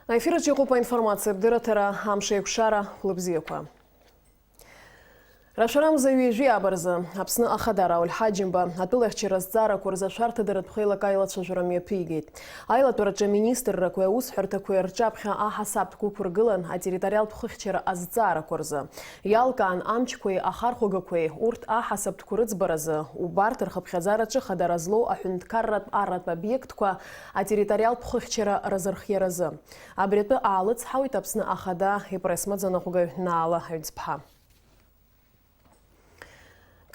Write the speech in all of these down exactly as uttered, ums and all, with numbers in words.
Аефираҿ иҟоуп аинформациатә дырраҭара, амш еиқәшара, хәлыбзиақәа. Рашәарамза ҩажәи ааба рзы Аԥсны Ахада Рауль Ҳаџьымба атәылахьчара азҵаарақәа рзы ашәарҭадаратә хеилак аилацәажәара мҩаԥигеит. Аилатәараҿы аминистррақәеи аусҳәарҭақәеи рҿаԥхьа аҳасабтә гәы ықәыргылан атерриториалтә хыхьчара азҵаарақәа рзы. Иалкаан амчқәеи ахархәагақәеи урҭ аҳасабтәқәа рыӡбаразы, убарҭ рхыԥхьаӡараҿы хадара злоу аҳәынҭқарратә арратә обиектқәа атерриториалтә хыхьчара разырхиаразы. Абри атәы аалыцҳауеит Аԥсны Ахада ипресс-маӡаныҟәгаҩ Наала Аҩӡԥҳа.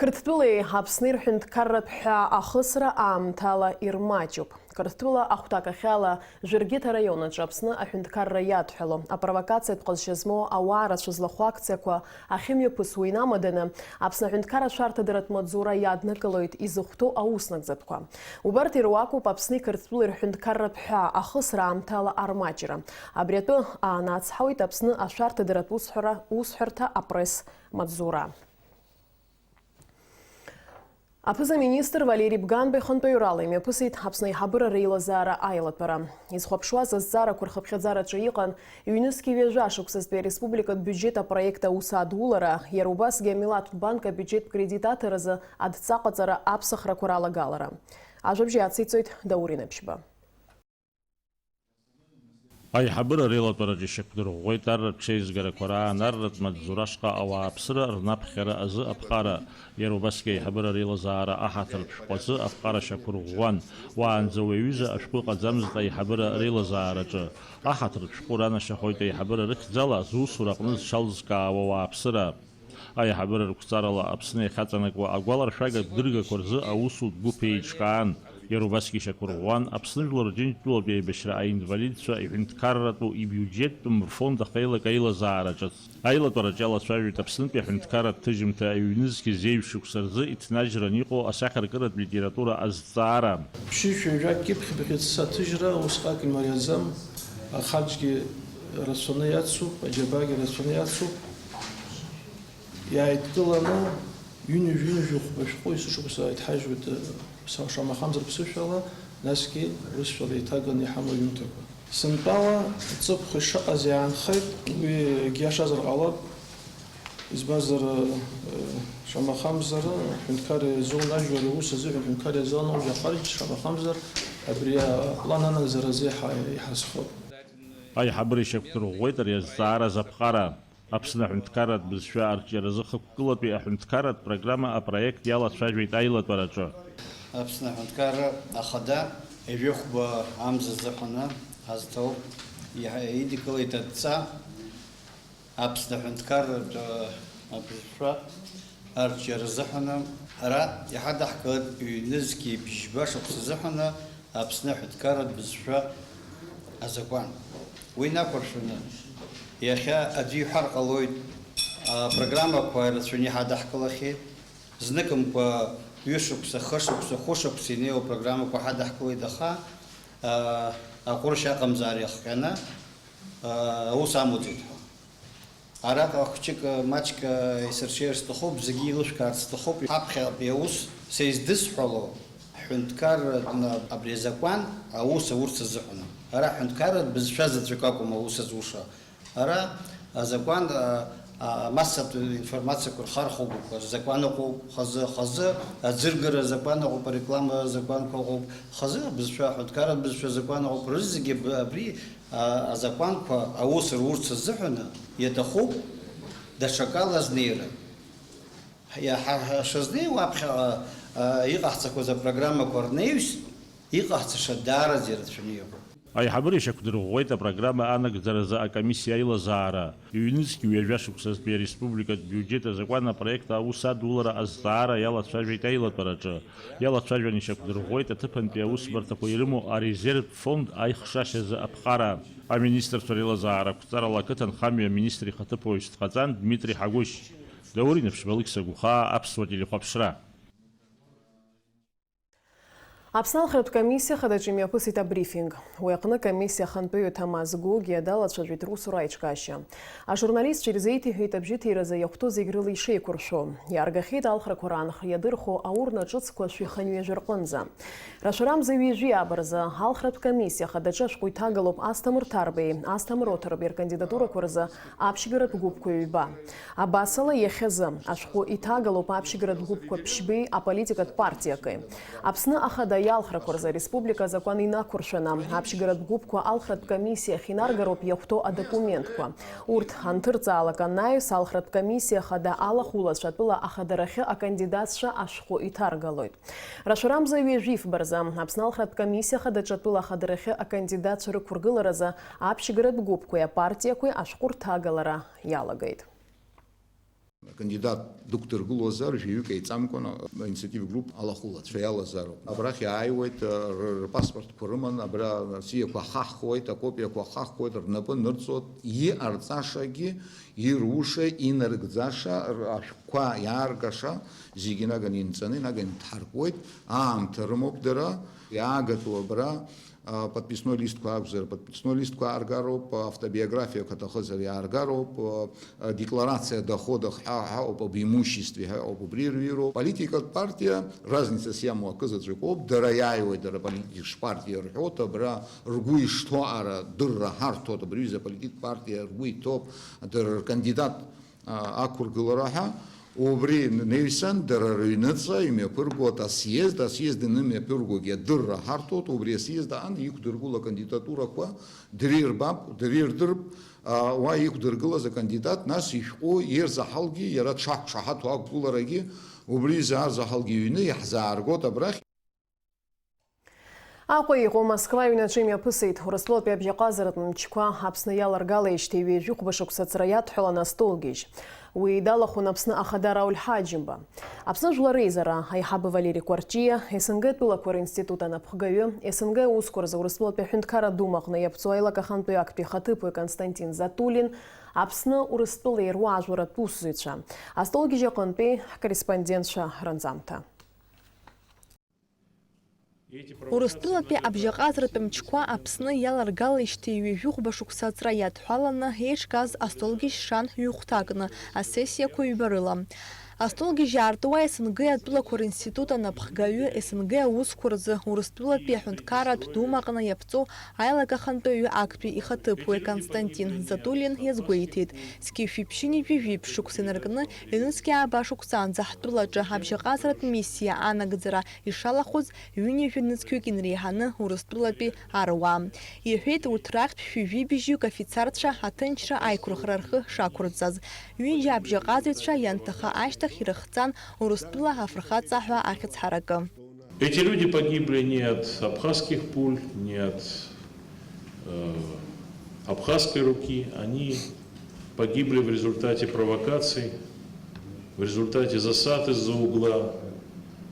Қырҭтәылеи Аԥсни рҳәынҭқарратә ҳәаа ахысра аамҭала ирмаҷуп. Қырҭтәыла ахәҭакахьала Жәыргьыҭ араион аҿы Аԥсны аҳәынҭқарра иадҳәало, апровокациатә ҟазшьа змоу ауаа рацәа злахәу акциақәа ахьымҩаԥысуа инамаданы, Аԥсны аҳәынҭқарра ашәарҭадаратә маҵзура иаднакылоит изыхәҭоу ауснагӡатәқәа. Убарҭ ируакуп Аԥсни Қырҭтәылеи рҳәынҭқарратә ҳәаа ахысра аамҭала армаҷра. Абри атәы аанацҳауеит Аԥсны ашәарҭадаратә усҳәара, усҳәарҭа апресс маҵзура. Аԥыза-министр Валери Бганба ихантәаҩрала имҩаԥысит Аԥсны аиҳабыра реилазаара аилатәара. Изхәаԥшуаз азҵаарақәа рхыԥхьаӡараҿы иҟан ҩнызқьи ҩажәа шықәсазтәи ареспубликатә биуџьет апроект аус адулара, иара убасгьы амилаҭтә банк абиуџьеттә кредит аҭаразы адҵа ҟаҵара аԥсахрақәа ралагалара. Ажәабжь иациҵоит Даур Инаԥшьба. Аиҳабыра реилатәараҿы ишьақәдырӷәӷәеит арратә ҽеизгарақәа раан арратә маҵзура ашҟа ауааԥсыра рнаԥхьара азы аԥҟара, иара убасгьы аиҳабыра реилазаара аҳаҭыртә шәҟәы азы аԥҟара шьақәырӷәӷәан, уаанӡа уи аҩыза ашәҟәы ыҟаӡамызт аиҳабыра реилазаараҿы. Аҳаҭыртә шәҟәы ранашьахоит аиҳабыра рыхьӡала зусура аҟны зҽалзкаауа ауааԥсыра. Аиҳабыра рықәҵарала Аԥсны иахьаҵанакуа агәаларшәагатә дыргақәа рзы аусутә гәыԥ еиҿкаан, иара убасгьы ишьақәырӷәӷәан Аԥсны жәлар Џьынџьтәылатә еибашьра аинвалидцәа иҳәынҭқарратәу ибиуџьеттәым рфонд ахеилак аилазаара ҿыц. Аилатәараҿы иалацәажәеит Аԥснытәи аҳәынҭқарратә ҭыжьымҭа аҩнызқьи зеижә шықәса рзы иҭнажьран иҟоу асахьаркыратә литература азҵаара. Ԥшьышәи жәакгьы ԥхьбӷьыц аҭыжьра усҟак имариаӡам, ахаџьгьы рацәаны иацуп, аџьабаагьы рацәаны иацуп. Иааидкыланы ҩынҩажәи ҩынҩажәи хәба шәҟәы есышықәса иҭҳажьуеит, э, ԥса-, шамахамзар ԥсышәала, насгьы урысшәала еиҭаганы иҳамоу аҩымҭақәа. Сынтәала ҵыԥх ишыҟаз иаанхеит, уи егьиашазар ҟалап, избанзар, э, шамахамзар, ҳәынҭқар иазон ажәлар иус азыҳәан ҳәынҭқар иазон Аужьа Хәарџь, шамахамзар, абри аплан анагӡаразы иҳа-, иҳазхоит. Аиҳабыра ишьақәдырӷәӷәеит ари азҵаара азаԥҟара. Аԥсны аҳәынҭқарратә бызшәа арҿиаразы хықәкылатәи аҳәынҭқарратә программа апроект иалацәажәеит аилатәараҿы. Аԥсны аҳәынҭқарра ахада ҩажәи хәба амза азыҳәаны ҳазҭоу иҳа-, идикылеит адҵа Аԥсны аҳәынҭқарратә, э, абызшәа арҿиара азыҳәаны ҳара иҳадаҳкылеит ҩнызқьи бжьба шықәса азыҳәаны Аԥсны аҳәынҭқарратә бызшәа азакәан. Уи инақәыршәаны, иахьа аӡәы иҳәар ҟалоит, апрограммақәа ирацәаны иҳадаҳкылахьеит. Зныкымкәа ҩышықәса, хышықәса, хәышықәса инеиуа апрограммақәа ҳадаҳкылеит, аха, а, аҟәыршь аҟамзаара иахҟьаны, а, аус амуӡеит ҳәа. Араҟа хәҷык, маҷк исырҽеир сҭахуп, зегьы еилышәкаарц сҭахуп. Ҳаԥхьатәи аус, са издысҳәало, ҳҳәынҭқарратә, абри азакәан аус аурц азыҳәан. Ара ҳҳәынҭқарратә бызшәа заҵәык акәым аус азуша. Ара азакәан, а, а, амассатә информациақәа рхархәагақәа рзакәан ыҟоуп, хазы, хазы аӡыргара азакәан ыҟоуп, ареклама азакәанқәа ыҟоуп, хазы абызшәа, аҳәынҭқарратә бызшәа азакәан ыҟоуп, рызегьы аб-, абри А, азакәанқәа аус рурц азыҳәаны иаҭахуп даҽакала азнеира. Иаҳа ҳа-, ҳшазнеиуа аԥхьаҟа, а, иҟаҳҵақәаз апрограммақәа рнаҩс, иҟаҳҵаша даараӡа ирацәаны иҟоуп. Аиҳабыра ишьақәдырӷәӷәеит апрограмма анагӡаразы акомиссиа аилазаара. Ҩнызқь ҩажәа шықәсазтәи ареспубликатә биуџьет азакәан апроект аус адулара азҵаара иалацәажәеит аилатәараҿы. Иалацәажәан ишьақәдырӷәӷәеит аҭыԥантәи аусбарҭақәа ирымоу арезервтә фонд аихшашьазы аԥҟара. Аминистрцәа реилазаара ақәҵарала ақыҭанхамҩа аминистр ихаҭыԥуаҩс дҟаҵан Дмитри Ҳагәышь. Даур Инаԥшьба, Алықьса Гәхаа, Аԥсуа телехәаԥшра. Аԥсны алхратә комиссиа хадаҿы имҩаԥысит абрифинг. Уи аҟны комиссиа ахантәаҩы Ҭамаз Гогиа далацәажәеит русура аиҿкаашьа. Ажурналистцәа ирзеиҭеиҳәеит абжьыҭиразы иахәҭоу зегь рыла ишеиқәыршәо. Иааргахьеит алхрақәа раанхара иадырхәо аурна ҿыцқәа шәи хынҩажәа рҟынӡа. Рашәарамза ҩажәи ааба рзы алхратә комиссиа хадаҿы ашәҟәы иҭагалоуп Асҭамыр Ҭарбеи, Асҭамыр Оҭарбеи ркандидатурақәа рзы аԥшьгаратә гәыԥқәа ҩба. Абасала, иахьазы ашәҟәы иҭагалоуп аԥшьгаратә гәыԥқәа ԥшьбеи аполитикатә партиаки. Аԥсны Ахада иалхрақәа рзы ареспублика азакәан инақәыршәаны, аԥшьгаратә гәыԥқәа алхратә комиссиахь инаргароуп иахәҭоу адокументқәа. Урҭ анҭырҵаалак анаҩс, алхратә комиссиа Ахада алахәылацәа атәыла ахадарахьы акандидатцәа ашәҟәы иҭаргалоит. Рашәарамза ҩажәи фба рзы Аԥсны алхратә комиссиа Ахада ҿатәыла ахадарахьы акандидатцәа рықәыргыларазы аԥшьгаратә гәыԥқәеи апартиақәеи ашәҟәы рҭагалара иалагеит. Акандидат дықәдыргылозар, жәаҩык еиҵамкәан аинициатив групп алахәылацәа иалазароуп. Абрахь иааиуеит, р-, рпаспортқәа рыман, абра рсиақәа хаххуеит, акопиақәа хаххуеит, рнапы нырҵоит, иҟарҵашагьы, ируша, инарыгӡаша, р-, ашәҟәқәа иааргаша, зегьы инаганы инҵаны, инаганы дҳаркуеит, аамҭа рымоуп дара, иаагатәу абра, а, подписной листқәа акәзар, подписной листқәа ааргароуп, автобиографиақәа аҭахызар иааргароуп, а, а, декларация доходов ҳәа, ҳәа ауп, об имуществе ҳәа ауп, убри ирҩыроуп. Политикатә партиа разница иамоу акы заҵәык ауп, дара иааиуеит, дара политикатә партиа рҳәоит, абра ргәы ишҭоу ара дырра ҳарҭоит, абри ҩыза политикатә партиа ргәы иҭоуп, дара ркандидат а, ақәыргылара ҳәа, убри н-, неҩсан дара рыҩныҵҟа имҩаԥыргоит асъезд, асъезд инымҩаԥыргогьы адырра ҳарҭоит, убри асъезд аан иқәдыргыло акандидатурақәа дырирбап, дырирдырп, а, уа иқәдыргылаз акандидат, нас ишәҟәы ирзаҳалгьы, иара дшақәшаҳаҭу ақәгыларагьы, убри изаарзаҳалгьы иҩны иаҳзааргоит абрахь. Аҟәа иҟоу Москва аҩнаҿы имҩаԥысит Урыстәылатәи абжьаҟазаратә мчқәа Аԥсны иаларгалеижьҭеи ҩажәи хәба шықәса ҵра иадҳәаланы астолгьежь. Уи далахәын Аԥсны Ахада Рауль Ҳаџьымба. Аԥсны Жәлар Реизара аиҳабы Валери Кәарҷиа, СНГ тәылақәа ринститут анапхгаҩы, СНГ аусқәа рзы Урыстәылатәи аҳәынҭқарратә Думаҟны иаԥҵоу аилак ахантәаҩы актәи ихаҭыԥуаҩ Константин Затулин, Аԥсны Урыстәылеи руаажәларратә усзуҩцәа. Астолгьежь аҟынтәи ҳкорреспондентцәа ранҵамҭа. Урыстәылатәи абжьаҟазаратә мчқәа Аԥсны иаларгалеижьҭеи ҩажәи хәба шықәса ҵра иадҳәаланы еиҿкааз астолгьежь шан ҩ-хәҭакны, асессиақәа ҩба рыла. Астолгьежь аартуа СНГ атәылақәа ринститут анапхгаҩы, СНГ аусқәа рзы Урыстәылатәи аҳәынҭқарратә Думаҟны иаԥҵоу аилак ахантәаҩы актәи ихаҭыԥуаҩ Константин Затулин иазгәеиҭеит, зқьи жәшәи ԥшьынҩажәи жәиԥшь шықәса инаркны ҩнызқьи ааба шықәсаанӡа ҳтәылаҿы абжьаҟазаратә миссиа анагӡара ишалахәыз ҩынҩажәи нызқьҩык инреиҳаны Урыстәылатәи аруаа. Иҳәеит, урҭ рахьтә шәи жәибжьҩык афицарцәа аҭынчра аиқәырхара рхы шақәырҵаз. Ҩыџьа абжьаҟазаҩцәа ианҭаха ашьҭахь ирыхҵан Урыстәыла афырхаҵа ҳәа ахьӡ ҳаракы. Эти люди погибли не от абхазских пуль, не от, э, абхазской руки. Они погибли в результате провокаций, в результате засад из-за угла,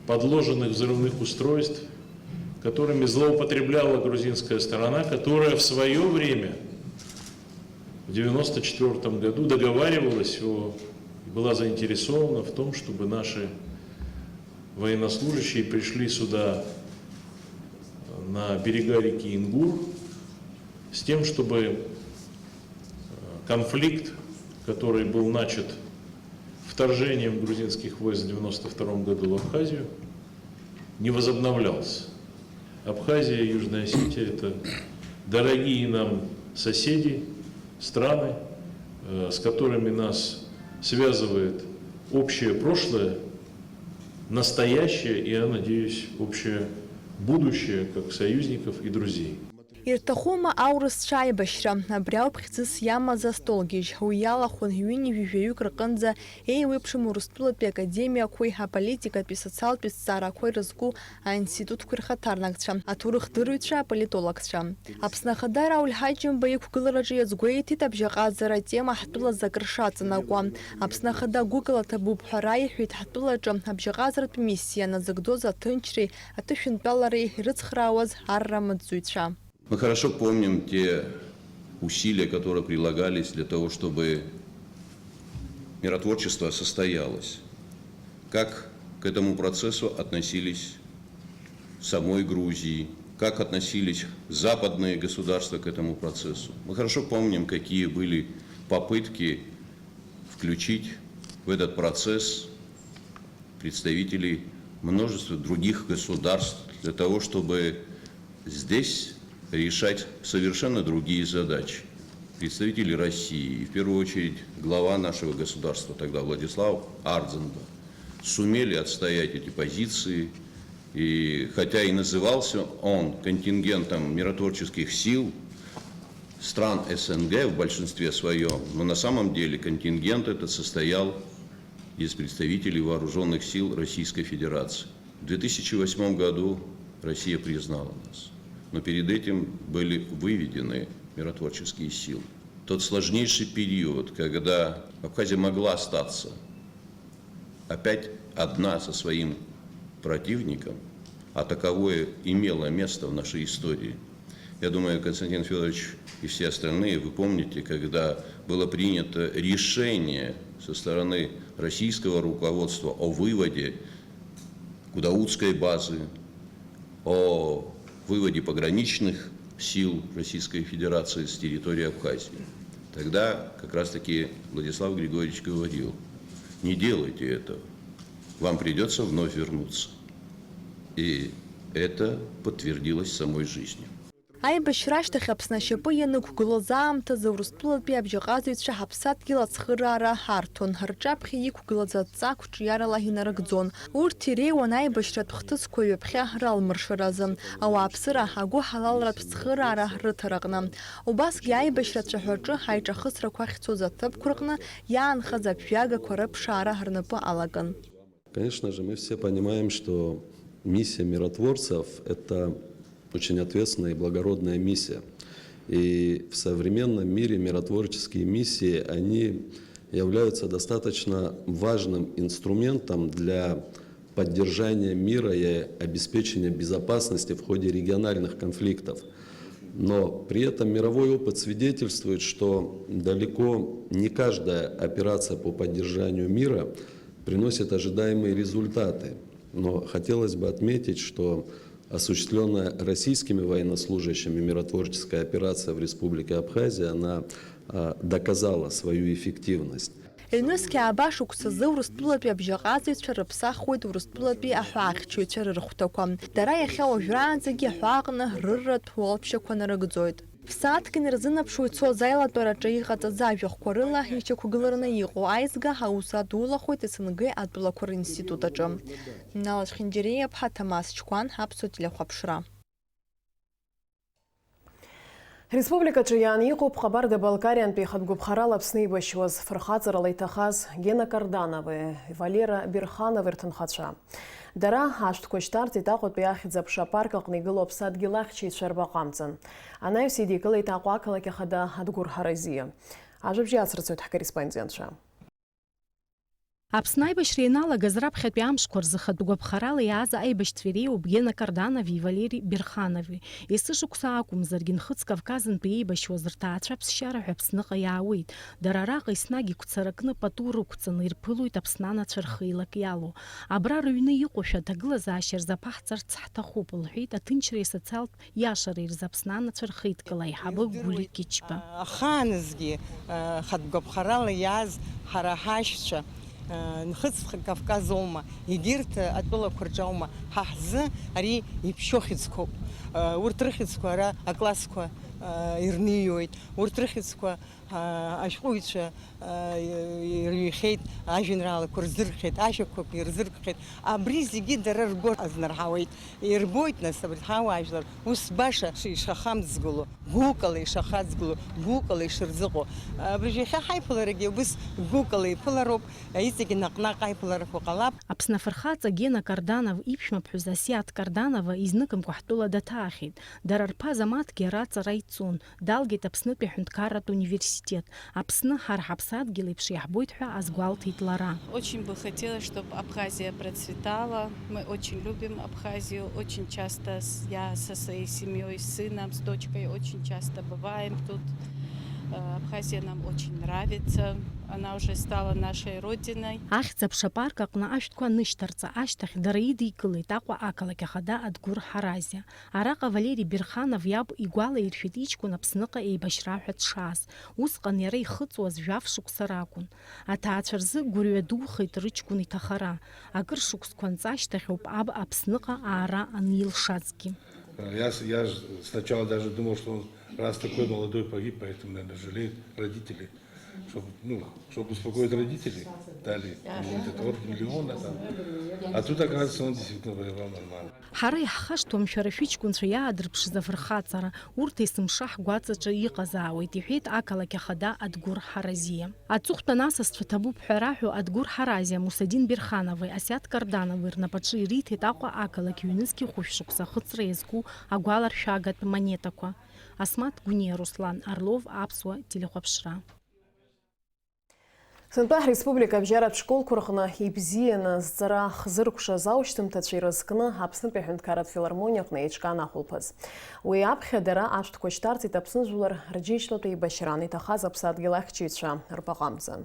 подложенных взрывных устройств, которыми злоупотребляла грузинская сторона, которая в своё время, в девяносто четвёртом году, договаривалась о, была заинтересована в том, чтобы наши военнослужащие пришли сюда, на берега реки Ингур, с тем, чтобы, э, конфликт, который был начат вторжением грузинских войск в девяносто втором году в Абхазию, не возобновлялся. Абхазия и Южная Осетия — это дорогие нам соседи, страны, э, с которыми нас связывает общее прошлое, настоящее и, я надеюсь, общее будущее как союзников и друзей. Ирҭахума аурысцәа аибашьра? Абри ауп хьӡыс иамаз астолгьежь. Уи иалахәын ҩынҩажәи жәаҩык рҟынӡа еиуеиԥшым Урыстәылатәи академиақәеи аполитикатәи социалтәи зҵаарақәеи рызку аинститутқәеи рхаҭарнакцәа, аҭоурыхдырҩцәа, аполитологцәа. Аԥсны Ахада Рауль Ҳаџьымба иқәгылараҿы иазгәеиҭеит абжьаҟазара атема ҳтәылазы акыр шаҵанакуа. Аԥсны Ахада гәыкала ҭабуп ҳәа раиҳәеит ҳтәылаҿы абжьаҟазаратә миссиа назыгӡоз аҭынчреи аҭышәынтәалареи ирыцхраауаз арра мыӡҩцәа. Мы хорошо помним те усилия, которые прилагались для того, чтобы миротворчество состоялось. Как к этому процессу относились самой Грузии, как относились западные государства к этому процессу. Мы хорошо помним, какие были попытки включить в этот процесс представителей множества других государств для того, чтобы здесь решать совершенно другие задачи. Представители России, и в первую очередь глава нашего государства тогда Владислав Ардзинба, сумели отстоять эти позиции. И хотя и назывался он контингентом миротворческих сил стран С Н Г в большинстве своем, но на самом деле контингент этот состоял из представителей вооружённых сил Российской Федерации. В две тысячи восьмом году Россия признала нас, но перед этим были выведены миротворческие силы. Тот сложнейший период, когда Абхазия могла остаться опять одна со своим противником, а таковое имело место в нашей истории. Я думаю, Константин Фёдорович и все остальные, вы помните, когда было принято решение со стороны российского руководства о выводе Гудаутской базы, о выводе пограничных сил Российской Федерации с территории Абхазии. Тогда как раз-таки Владислав Григорьевич говорил: «Не делайте этого, вам придётся вновь вернуться». И это подтвердилось самой жизнью. Аибашьра ашьҭахь Аԥсны ашьапы ианықәгылоз аамҭазы Урыстәылатәи абжьаҟазаҩцәа ҳаԥсадгьыл ацхыраара ҳарҭон, рҿаԥхьа иқәгылаз адҵа қәҿиарала инарыгӡон. Урҭ иреиуан аибашьратә хҭысқәа ҩаԥхьа ралмыршаразы, ауааԥсыра, агәыҳалалратә цхыраара рыҭараҟны. Убасгьы аибашьра ацәаҳәаҿы аиҿахысрақәа ахьцоз аҭыԥқәа рҟны иаанхаз аԥжәагақәа рыԥшаара рнапы алакын. Конечно же, мы все понимаем, что миссия миротворцев — это очень ответственная и благородная миссия. И в современном мире миротворческие миссии, они являются достаточно важным инструментом для поддержания мира и обеспечения безопасности в ходе региональных конфликтов. Но при этом мировой опыт свидетельствует, что далеко не каждая операция по поддержанию мира приносит ожидаемые результаты. Но хотелось бы отметить, что осуществлённая российскими военнослужащими миротворческая операция в Республике Абхазия, она, а, доказала свою эффективность. Ҩнызқьи ааба шықәсазы Урыстәылатәи абжьаҟазаҩцәа рыԥсахуеит Урыстәылатәи аҳәаахьчаҩцәа рырхәҭақәа. Дара иахьа уажәраанӡагьы аҳәааҟны рырратә уалԥшьақәа нарыгӡоит. Ԥсааҭк инарзынарԥшуа ицоз аилатәараҿы иҟаҵаз ажәахәқәа рыла ишьақәгылараны иҟоу аизга аус адулахоит С Н Г атәылақәа ринститут аҿы. Нал Ачхьынџьариа-иԥҳа, Ҭамаз Чқәан, Аԥсуа телехәаԥшра. Республикаҿы иаан иҟоуп Ҟабарда-Балкариантәи ихатә гәаԥхарала Аԥсны еибашьуаз, фырхаҵарала иҭахаз Гена Карданови Валера Бирханови рҭынхацәа. Дара ашәҭқәа шьҭарҵеит Аҟәатәи ахьӡ-аԥша апарк аҟны игылоу аԥсадгьыл ахьчаҩцәа рбаҟа амҵан. Анаҩс идикылеит Аҟәа ақалақь ахада Адгәыр Ҳаразиа. Ажәабжь иацырҵоит ҳкорреспондентцәа. Аԥсны аибашьра ианалагаз раԥхьатәи амшқәа рзы хатә гәаԥхарала иааз аибашьцәа иреиуоуп Гена Карданови Валери Бирханови. Есышықәса акәымзаргьы, Нхыҵ Кавказынтәи еибашьуаз рҭаацәа ԥсшьара ҳәа Аԥсныҟа иаауеит. Дара араҟа еснагь игәцаракны пату рықәҵаны ирԥылоит Аԥсны анацәа рхеилак иалоу. Абра рыҩны иҟоушәа аҭагылазаашьа рзы аԥаҳҵарц ҳҭахуп, лҳәеит аҭынчреи асоциалтә иашареи рзы Аԥсны анацәа рхеидкыла аиҳабы Гәли Кьычба. Ахааназгьы, а, хатә гәаԥхарала иааз ҳара ҳашьцәа, а, Нхыҵ Кавказ аума, егьырҭ атәылақәа рҿы аума, ҳа ҳзы ари иԥшьоу хьыӡқәоуп. А, урҭ рыхьӡқәа ара аклассқәа, а, ирниҩуеит, урҭ рыхьӡқәа, а, ашәҟәыҩҩцәа, а, ирҩхьеит, ажәеинраалақәа рзыркхьеит, ашәақәақәа ирзыркхьеит. Абри зегьы дара ргәы азнарҳауеит. Ирбоит, нас, абри ҳауаажәлар ус баша ишахамҵгыло, гәыкала ишахаҵгыло, гәыкала ишырзыҟоу. Абыржә иахьа ҳаиԥыларагьы убыс гәыкала иԥылароуп, иҵегьы наҟ-наҟ аиԥыларақәа ҟалап. Аԥсны афырхаҵа Гена Карданов иԥшәмаԥҳәыс Асиаҭ Карданова изныкымкәа ҳтәыла даҭаахьеит. Дара рԥа Замаҭгьы ара аҵара иҵон. Далгеит Аԥснытәи аҳәынҭқарратә университет. Аԥсны, ҳара ҳаԥсадгьыл еиԥш иаҳбоит ҳәа азгәалҭеит лара. Очень бы хотелось, чтоб Абхазия процветала. Мы очень любим Абхазию. Очень часто с-, я со своей семьёй, с сыном, с дочкой очень часто бываем тут. Э, Абхазия нам очень нравится. Она уже стала нашей родиной. Ахьӡ-аԥша апарк аҟны ашәҭқәа анышьҭарҵа ашьҭахь, дара идикылеит Аҟәа ақалақь ахада Адгәыр Ҳаразиа. Араҟа Валери Бирханов иаб игәалаиршәеит иҷкәын Аԥсныҟа еибашьра ҳәа дшааз. Усҟан иара ихыҵуаз жәаф шықәса ракәын. Аҭаацәа рзы гәырҩа духеит рыҷкәын иҭахара. Акыр шықәсқәа анҵа ашьҭахь ауп аб Аԥсныҟа аара анилшазгьы. Я, с- я ж сначала даже думал, что он раз такой молодой погиб, поэтому, наверное, жалеют родители, чтобы, ну, чтобы успокоить родителей, дали ему этот орден Леона там. А тут, оказывается, он действительно воевал нормально. Ҳара иаҳхашҭуам шәара шәыҷкәынцәа иаадырԥшыз афырхаҵара, урҭ есымша ҳгәаҵаҿы иҟазаауеит, иҳәеит ақалақь ахада Адгәыр Ҳаразиа. Аҵыхәтәан асасцәа ҭабуп ҳәа раҳәо Адгәыр Ҳаразиа, Мусадин Бирханови Асиаҭ Карданови рнапаҿы ириҭеит Аҟәа ақалақь ҩнызқьи хәышә шықәса ахыҵра иазку агәаларшәагатә монетақәа. Асмаҭ Гәниа, Руслан Орлов, Аԥсуа телехәаԥшра. Сынтәа ҳреспублика абжьаратә школқәа рҟны ибзианы зҵара хзыркәшаз аушьҭымҭацәа ирызкны Аԥснытәи аҳәынҭқарратә филармониа аҟны еиҿкаан ахәылԥаз. Уи аԥхьа дара ашәҭқәа шьҭарҵеит Аԥсны жәлар рџьынџьтәылатә еибашьраан иҭахаз аԥсадгьыл ахьчаҩцәа рбаҟа амҵан.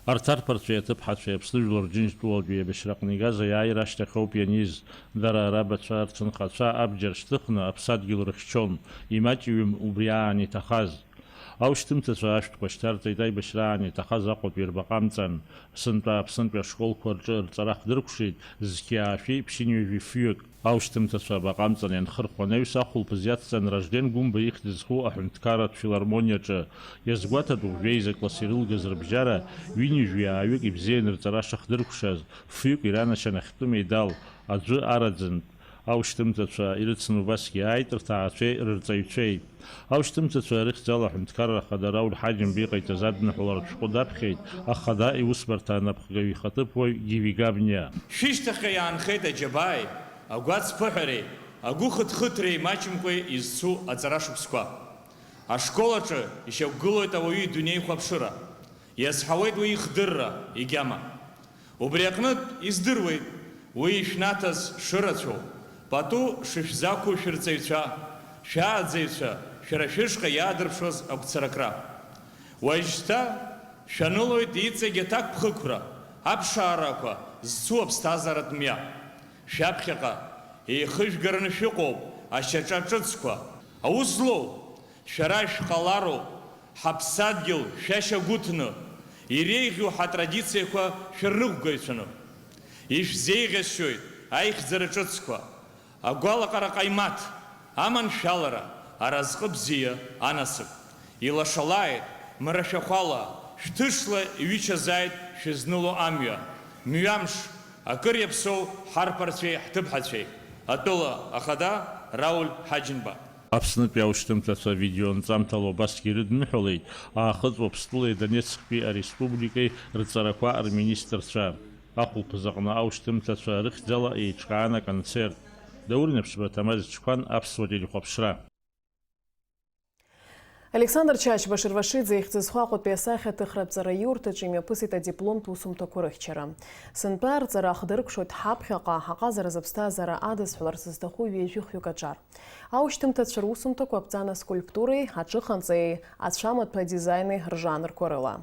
Арҭ арԥарцәеи аҭыԥҳацәеи Аԥсны Жәлар Рџьынџьтәылатәи еибашьраҟны игаз аиааира ашьҭахь ауп ианиз. Дара, рабацәа, рҭынхацәа абџьар шьҭыхны аԥсадгьыл рыхьчон, имаҷҩым убри аан иҭахаз. Аушьҭымҭацәа ашәҭқәа шьҭарҵеит аибашьраан иҭахаз Аҟәатәи рбаҟа амҵан. Сынтәа Аԥснытәи ашколқәа рҿы рҵара хдыркәшеит зқьи аашәи ԥшьынҩажәи фҩык. Аушьҭымҭацәа абаҟа амҵан ианхырхәа анаҩс ахәылԥаз иацҵан Ражден Гәымба ихьӡ зху аҳәынҭқарратә филармониаҿы. Иазгәаҭатәуп жәеиза класс ирылгаз рыбжьара ҩынҩажәи ааҩык ибзианы рҵара шахдыркәшаз, фҩык иранашьан ахьтәы медал, аӡәы араӡынтә. Аушьҭымҭацәа ирыцын убасгьы ааит рҭаацәеи рырҵаҩцәеи. Аушьҭымҭацәа рыхьӡала аҳәынҭқарра ахада Рауль Ҳаџьымба иҟаиҵаз адныҳәаларатә шәҟәы даԥхьеит ахада иусбарҭа анапхгаҩ ихаҭыԥуаҩ Гиви Габниа. Шәышьҭахьҟа иаанхеит аџьабааи, агәацԥыҳәареи, агәыхыҭхыҭреи маҷымкәа изцу аҵара шықәсқәа. Ашкол аҿы ишьақәгылоит ауаҩы идунеихәаԥшыра, иазҳауеит уи ихдырра, игьама. Убри аҟнытә издыруеит уи ишәнаҭаз шырацәоу, пату шышәзақәу шәырҵаҩцәа, шәааӡаҩцәа, шәара шәышҟа иаадырԥшуаз агәцаракра. Уажәшьҭа шәанылоит иҵегь аҭакԥхықәра, аԥшаарақәа зцу аԥсҭазааратә мҩа. Шәаԥхьаҟа еихыжәгараны шәыҟоуп ашьаҿа ҿыцқәа. Аус злоу шәара шәҟалароуп, ҳаԥсадгьыл шәашьагәыҭны, иреиӷьу ҳатрадициақәа шәырныҟәгаҩцәаны. Ишәзеиӷьасшьоит аихьӡара ҿыцқәа, агәалаҟара ҟаимаҭ, аманшәалара, аразҟы бзиа анасыԥ. Илашалааит, мрашәахәала, шәҭышла иҩычазааит шәызныло амҩа, мҩамш, акыр иаԥсоу ҳарԥарцәеи ҳҭыԥҳацәеи. Атәыла ахада Рауль Ҳаџьымба. Аԥснытәи аушьҭымҭацәа видеонҵамҭала убасгьы ирыдныҳәалеит Аахыҵ Уаԥстәылеи Донецктәи ареспубликеи рҵарақәа рминистрцәа. Ахәылԥаз аҟны аушьҭымҭацәа рыхьӡала еиҿкаан аконцерт. Даур Наԥшьба, Ҭамаз Чқәан, Аԥсуа телехәаԥшра. Александр Чачба Шервашиӡе ихьӡ зху Аҟәатәи асахьаҭыхратә ҵараиурҭаҿы имҩаԥысит адипломтә усумҭақәа рыхьчара. Сынтәа арҵара ахдыркәшоит ҳаԥхьаҟа ҳаҟазара зыԥсҭазаара адысҳәаларц зызҭаху ҩажәи хҩык аҿар. Аушьҭымҭацәа русумҭақәа аԥҵан аскульптуреи аҿыханҵареи ацәамаҭәа адизаини ржанрқәа рыла.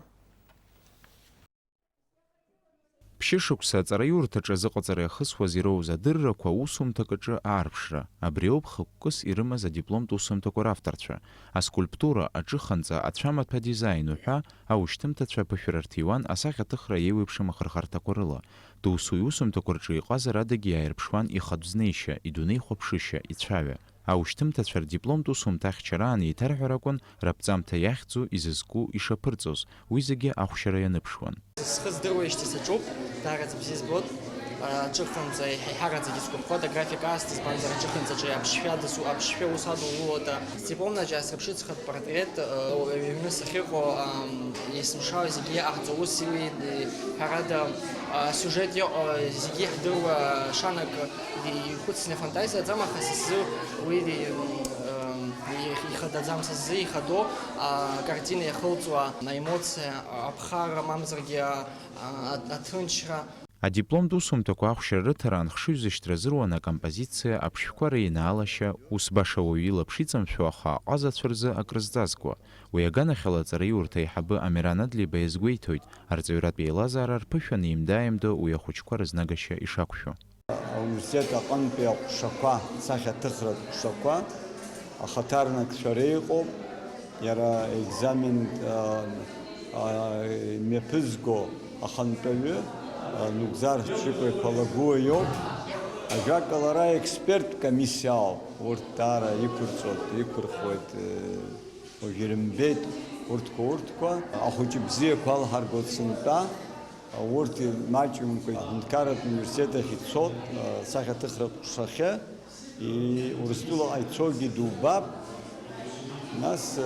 Ԥшьышықәса аҵараиурҭаҿы азыҟаҵара иахысуаз ироуз адыррақәа аусумҭак аҿы аарԥшра, абриоуп хықәкыс ирымаз адипломтә усумҭақәа равторцәа, аскульптура, аҿыханҵа, ацәамаҭәа адизаин уҳәа аушьҭымҭацәа аԥышәара рҭиуан асахьаҭыхра еиуеиԥшым ахырхарҭақәа рыла. Досу иусумҭақәа рҿы иҟазар адагьы иааирԥшуан ихатә знеишьа, идунеихәаԥшышьа, ицәаҩа. Аушьҭымҭацәа рдипломтә усумҭа ахьчараан еиҭарҳәара акәын, раԥҵамҭа иахьӡу, изызку, ишаԥырҵоз, уи зегьы ахәшьара ианыԥшуан. Схы здыруеижьҭеи саҿуп, даараӡа бзиа збоит. Аҿыханҵа еиҳараӡагьы сгәаԥхоит аграфика аасҭа, избанзар аҿыханҵаҿы аԥшшәа дасу, аԥшшәа ус адулулоит. Сдипломнаҿ иаасырԥшит схатә портрет, ҩны сахьыҟоу, есымша зегьы иаҟаҳҵо ус иуеит, ҳәарада, асиужет иҟоу зегьы иаҳдыруа шанак ихәыцны фантазиаӡам, аха са сзы уи ихадаӡам, са сзы ихадоу акартина иахылҵуа аемоциа, аԥхара, мамзаргьы а-, а-, аҭынчра. Адипломтә усумҭақәа ахәшьара рыҭара анхшыҩзышьҭра азыруан акомпозициа, аԥшшәқәа реинаалашьа, ус баша уаҩы илаԥш иҵамшәо ахаа ҟазацәа рзы акрызҵазкуа. Уи аганахьала аҵараиурҭа аиҳабы Амиран Адлиба иазгәеиҭоит, арҵаҩратә еилазаара рԥышәа неимда-ааимдо уи ахәыҷқәа рызнагашьа ишақәшәо. Ауниверситет аҟынтәи аҟәшақәа, сахьаҭыхратә ҟәшақәа ахаҭарнакцәа реиҟоуп, иара аекзамен, а, а, мҩаԥызго ахантәаҩы, а, Нугзар Ҷыкәа-иԥа Лагәуа иоуп. Ажәакала, ара аексперттә комиссиа ауп, урҭ даара иқәырҵоит, иқәырхуеит, э, уажә ирымбеит урҭқәа, урҭқәа, ахәыҷы бзиақәа алҳаргоит сынтәа. Урҭ маҷымкәа аҳәынҭқарратә университет ахь ицот, асахьаҭыхратә ҟәшахьы, и-, Урыстәылаҟа ицогьы дубап, нас, э,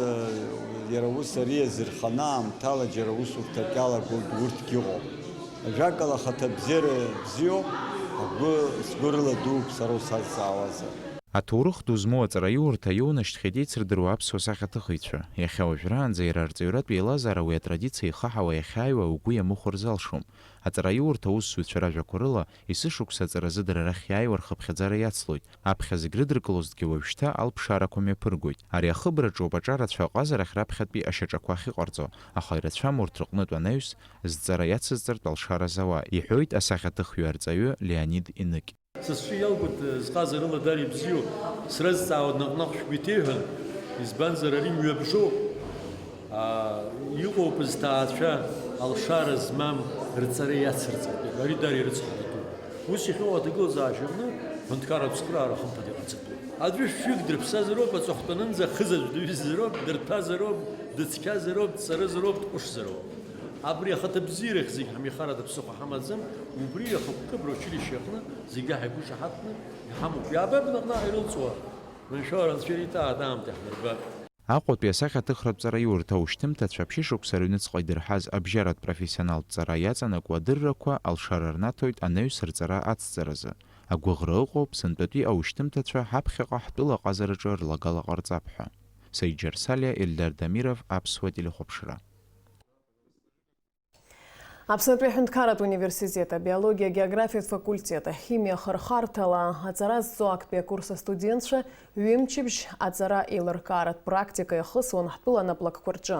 иара ус ари иазырханы аамҭала џьара усурҭак иалагогь урҭгьы ыҟоуп. Ажәакала, ахаҭа бзиара бзиоуп, агәы, сгәы рыла дууп сара усазҵаауазар. Аҭоурых ду змоу аҵараиурҭа иоунашьҭхьеит еицырдыруа аԥсуа сахьаҭыхыҩцәа. Иахьа уажәраанӡа иара арҵаҩратә еилазаара уи атрадициа ихаҳауа иахьааиуа угәы иамыхәар залшом. Аҵараиурҭа аусзуҩцәа ражәақәа рыла, есышықәса аҵаразы дара рахь иааиуа рхыԥхьаӡара иацлоит, аԥхьа зегь рыдыркылозҭгьы уажәшьҭа алԥшаарақәа мҩаԥыргоит. Ари ахыбраҿоуп аҿарацәа аҟазарахь раԥхьатәи ашьаҿақәа ахьыҟарҵо, аха ирацәам урҭ рыҟнытә анаҩс зҵара иацызҵартә алшара зауа, иҳәоит асахьаҭыхҩы арҵаҩы Леонид Иныкь. Сасцәа иалгоит, зҟаза рыла дара ибзиоу, срызҵаауа наҟ-наҟ шәгәы иҭеиҳәан, избанзар ари мҩабжоуп. Аа, иҟоуп зҭаацәа алшара змам рҵара иацырҵартә, ари дара ирыцҳаратәуп. Ус иахьыҟоу аҭагылазаашьа аҟны аҳәынҭқарратә цхыраара хымԥада иҟаҵатәуп. Аӡәы шәҩык дрыԥсазароуп, аҵыхәтәанынӡа ахызаҵә дҩызароуп, дырҭәазароуп, дыцқьазароуп, дҵаразароуп, дҟәышзароуп. Абри ахаҭабзиарахь зегь ҳмехарада ԥсыхәа ҳамаӡам, убри ахықәкы абри аучилишьче аҟны зегьы ҳаигәышаҳаҭны иҳамоуп. Иаабап наҟ-наҟ ирылҵуа, маншәалара анцәа ириҭааит аамҭа иаҳдырбап. Аҟәатәи асахьаҭыхратә ҵараиурҭа аушьҭымҭацәа ԥшьышықәса рыҩныҵҟа идырҳаз абжьаратә профессионалтә ҵара иаҵанакуа адыррақәа алшара рнаҭоит анаҩс рҵара ацҵаразы. Агәыӷра ыҟоуп, сынтәатәи аушьҭымҭацәа ҳаԥхьаҟа ҳтәыла аҟазараҿы рлагала ҟарҵап ҳәа. Саиџьар Салиа, Ельдар Дамиров, Аԥсуа телехәаԥшра. Аԥснытәи аҳәынҭқарратә университет абиологиа-географиатә факультет ахимиа ахырхарҭала аҵара зҵо актәи акурс астудентцәа ҩымчыбжь аҵара еилыркааратә практика иахысуан ҳтәыла наплакқәа рҿы.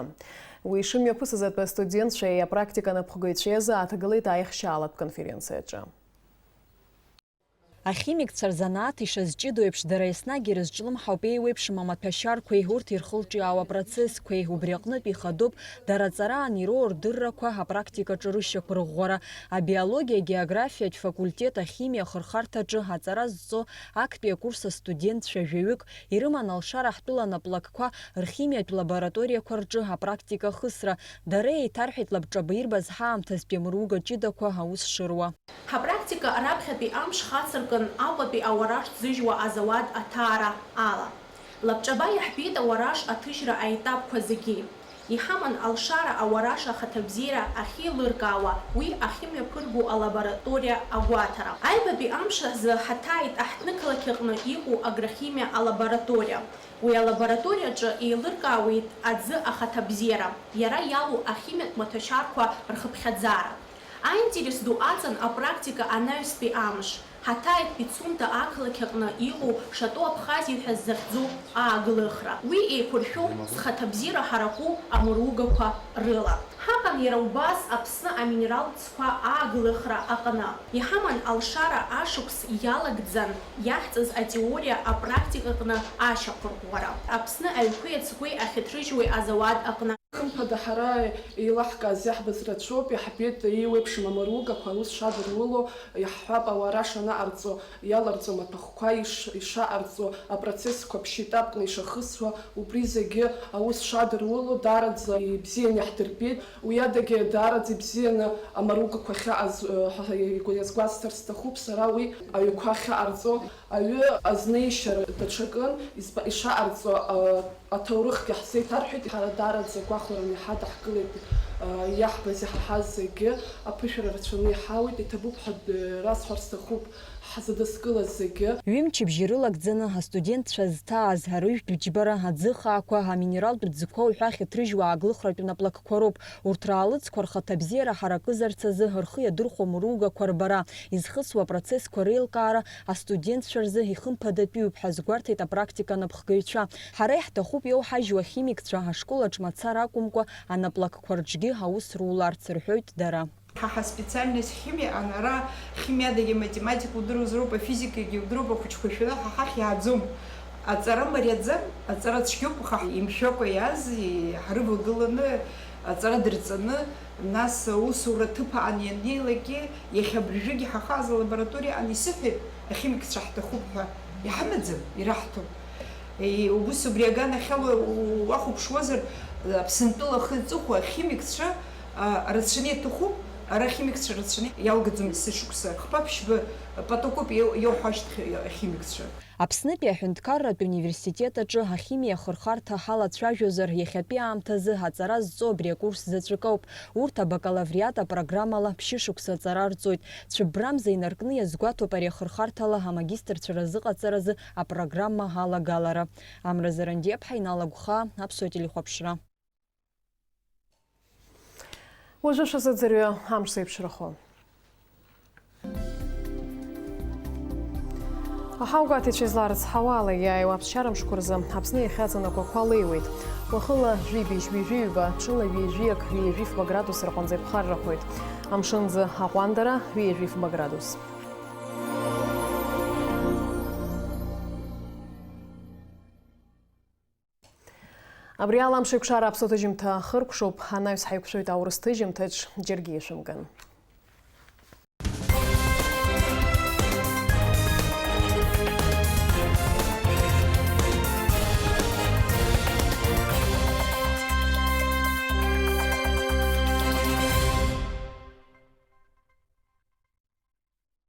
Уи шымҩаԥысыз атәы астудентцәеи апрактика напхгаҩцәеи азы ааҭгылеит аихшьаалатә конференциаҿы. Ахимикцәа рзанааҭ ишазҷыдоу еиԥш, дара еснагь ирызҿлымҳауп еиуеиԥшым амаҭәашьарқәеи урҭ ирхылҿиаауа процессқәеи, убри аҟнытә ихадоуп дара ҵараан ироуа рдыррақәа апрактикаҿы рышьақәырӷәӷәара. Абиологиа-географиатә факультет ахимиа ахырхарҭаҿы аҵара зҵо актәи акурс астудентцәа жәаҩык ирыман алшара ҳтәыла наплакқәа рхимиатә лабораториақәа рҿы апрактика ахысра. Дара еиҭарҳәеит лабҿаба ирбаз ҳаамҭазтәи амыруга ҷыдақәа аус шыруа. Ҳапрактика раԥхьатәи амш хацыркын Аҟәатәи ауараш ҭзыжьуа азауад аҭаара ала. Лабҿаба иаҳбеит ауараш аҭыжьра аетапқәа зегьы. Иҳаман алшара ауараш ахаҭабзиара ахьеилыркаауа, уи ахьымҩаԥырго алабораториа агәаҭара. Аҩбатәи амш азы ҳаҭааит аҳҭнықалақь аҟны иҟоу агрохимиа алабораториа. Уи алабораториаҿы еилыркаауеит аӡы ахаҭабзиара, иара иалоу ахимиатә маҭәашьарқәа рхыԥхьаӡара. Аинтерес ду аҵан апрактика анаҩстәи амш. Ҳаҭааит Пицунда ақалақь аҟны иҟоу Шатоу Абхазиа ҳәа захьӡу ааглыхра. Уи еиқәыршәоуп зхаҭабзиара ҳараку амыругақәа рыла. Ҳаҟан иара убас Аԥсны аминералтә ӡқәа ааглыхра аҟны. Иҳаман алшара ашықәс иалагӡан иаҳҵаз атеориа апрактикаҟны ашьақәырӷәӷәара. Аԥсны аҩқәеи ацгәеи ахьыҭрыжьуеи азауад аҟны. Хымԥада, ҳара еилаҳкааз иаҳбаз рацәоуп, иаҳбеит еиуеиԥшым амаругақәа аус шадыруло, иаҳҳәап, ауараш анаҟарҵо, иаларҵо амаҭәахәқәа иш-, ишаҟарҵо, апроцессқәа ԥшьеетапкны ишахысуа, убри зегьы аус шадыруло, даараӡа ибзианы иаҳдырбеит. Уи адагьы даараӡа ибзианы амаругақәа ахьаҟаз, э, ҳа, ҳа, иазгәасҭар сҭахуп сара уи аҩқәа ахьаҟарҵо, аҩы азнеишьара даҽакын, изба-, ишаҟарҵо, э, Аҭоурыхгьы ҳзеиҭарҳәеит, ҳара даараӡа гәахәаран иҳадаҳкылеит, иаҳбаз, иҳаҳаз зегьы аԥышәара рацәаны иҳауеит, иҭабуп ҳәа расҳәар сҭахуп, Ҳзыдыскылаз зегьы. Ҩымчыбжьа ирылагӡаны астудентцәа зҭааз арыжәтә џьбара, аӡы хаақәа, аминералтә ӡқәа уҳәа ахьыҭрыжьуа ааглыхратә наплакқәа роуп. Урҭ раалыҵқәа рхаҭабзиара ҳаракызарц азы рхы иадырхәом ругақәа рбара, изхысуа процессқәа реилкаара астудентцәа рзы ихымԥадатәиуп ҳәа азгәарҭеит апрактика анапхгаҩцәа. Ҳара иаҳҭахуп иоуҳажьуа ахимикцәа ашкол аҿы мацара акәымкәа анаплакқәа рҿгьы аус руларц, рҳәоит дара. Ҳа ҳаспециальность химиа, ан-, ара химиадагьы аматематика удыруазароуп, афизикагьы удыруп, ахәыҷқәа шәаны ҳа ҳахь иааӡом. Аҵара мариаӡам, аҵара цәгьоуп, аха имшәакәа иааз, и-, ҳрывагыланы, аҵара дырҵаны, нас аусура ҭыԥ аан ианнеилакгьы, иахьа абыржәгьы ҳахааз алабораториа аан исыҳәеит, ахимикцәа ҳҭахуп ҳәа. Иҳамаӡам, ираҳҭом. И-, убыс убри аганахьала у-, уахәаԥшуазар, Аԥсынтәыла ахы аҵыхәа ахимикцәа, а, рацәаны иаҭахуп, ара ахимикцәа рацәаны иалгаӡом есышықәса. Хԥа-ԥшьба потокуп иоу-, иоуҳәо ашьҭахь ахимикцәа. Аԥснытәи аҳәынҭқарратә университет аҿы ахимиа ахырхарҭа ҳалацәажәозар, иахьатәи аамҭазы аҵара зҵо абри акурс заҵәык ауп. Урҭ абакалавриат апрограммала ԥшьышықәса аҵара рҵоит. Цәыббрамза инаркны иазгәаҭоуп ари ахырхарҭала амагистрцәа разыҟаҵаразы апрограмма алагалара. Амра Зарандиаԥҳа, Инал Агәхаа, Аԥсуа телехәаԥшра. Уажәы шәазыӡырҩы амш зеиԥшрахо. Аҳаугәаҭаҩцәа изларыцҳауа ала, иааиуа аԥсшьара мшқәа рзы Аԥсны иахьаҵанакуа ақәа леиуеит. Уахыла жәибжь ҩажәи ҩба, ҽыла ҩажәиак, ҩажәи фба градус рҟынӡа иԥхаррахоит. Амшынӡы аҟәандара, ҩажәи фба градус. Абри ала Амшеикәшара аԥсуа ҭыжьымҭа хыркәшоуп, анаҩс ҳаиқәшәоит аурыс ҭыжьымҭаҿ, џьаргьы ишәымган.